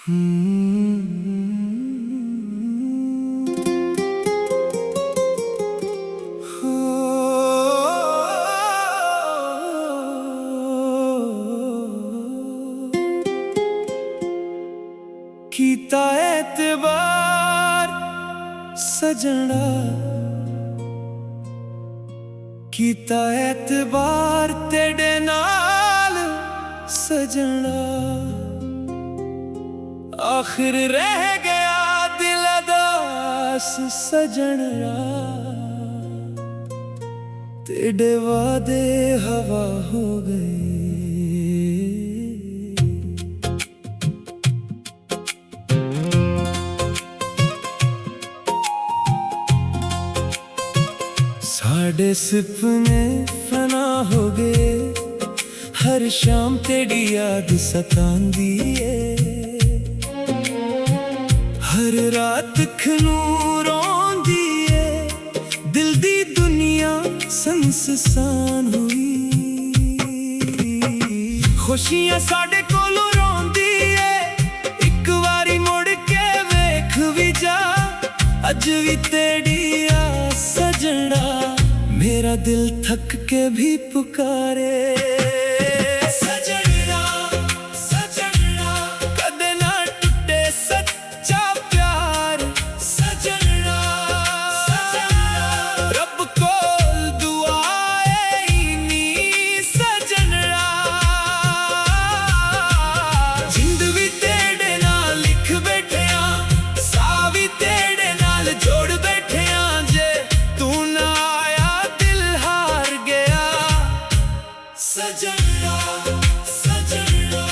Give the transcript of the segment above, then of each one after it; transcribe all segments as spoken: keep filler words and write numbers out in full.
ہوں۔ ہو۔ کیتا اعتبار سجݨا، کیتا اعتبار تیݙے نال سجݨا، آخر رہ ڳیا دل اداس سجݨا، تیݙے وعدے ہوا ہو ڳئے۔ ساݙے سپنے فنا ہو ڳئے، ہر شام تیݙی یاد ستاندی اے، ہر رات کھنوں روندی اے، دل دی دنیا سنسسان ہوئی۔ خوشیاں ساݙے کولوں روندی اے، اک واری مڑ کے ویکھ وی جا، اڄ وی تیݙی آس سجݨا، میرا دل تھک کے بھی پکارے۔ سجݨا، سجݨا، کدے نہ ٹٹے سچا پیار سجݨا، رب کول دعا اے اینی سجݨا، جند وی تیݙے نال لکھ ٻیٹھے آں، ساہ وی تیݙے نال جوڑ ٻیٹھے آں، جے توں نہ آیا دل ہار ڳیا۔ سجݨا، سجݨا۔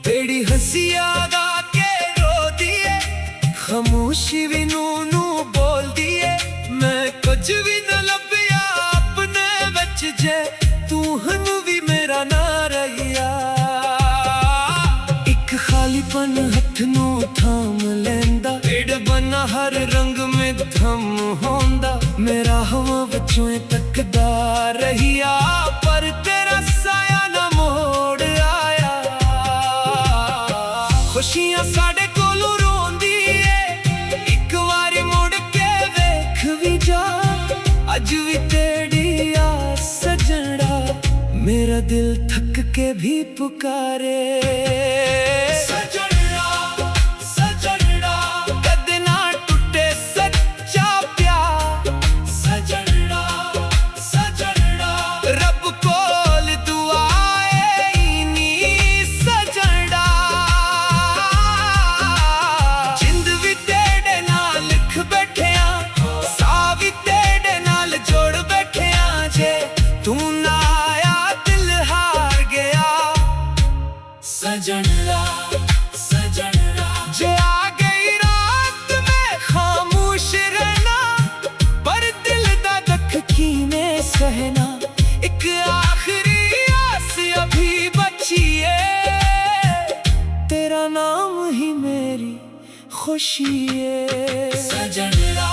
تیݙی ہنسی یاد آ کے روندی اے، خاموشی وی نوں نوں ٻولدی اے، میں کجھ وی نہ لبھیا اپنے وچ جے توں ہن وی میرا نہ رہیا۔ اک خالی پن ہتھ نوں تھام لیندا، پیڑ بنا ہر رنگ میں تھم ہوندا، میرا ہوا وچوں تکدا رہیا، پر تیرا سایہ نہ موڑ آیا۔ خوشیاں ساݙے کولوں روندی اے، اک واری مڑ کے ویکھ وی جا، اڄ وی تیݙی آس سجݨا، میرا دل تھک کے بھی پکارے۔ سجݨا، سجݨا، کدے نہ ٹٹے سچا پیار سجݨا، سجݨا، رب کول دعا اے اینی سجݨا، جند وی تیݙے نال لکھ ٻیٹھے آں، ساہ وی تیݙے نال جوڑ ٻیٹھے آں، جے توں نہ آیا دل ہار ڳیا۔ سجݨا، سجݨا، جے آ ڳئی رات میں خاموش رہنا، پر دل دا دکھ کیویں سہنا، اک آخری آس ابھی بچی اے، تیرا نام ہی میری خوشی اے۔ سجݨا،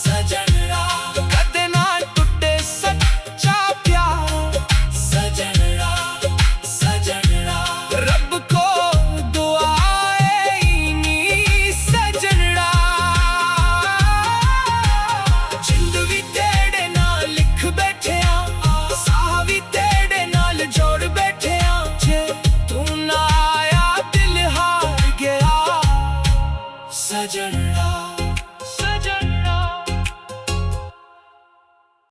سجݨا، کدے نہ ٹٹے سچا پیار سجݨا، سجݨا، رب کول دعا اے اینی سجݨا، جند وی تیݙے نال لکھ ٻیٹھے آں، ساہ وی تیݙے نال جوڑ ٻیٹھے آں، جے توں نہ آیا دل ہار ڳیا۔ سجݨا،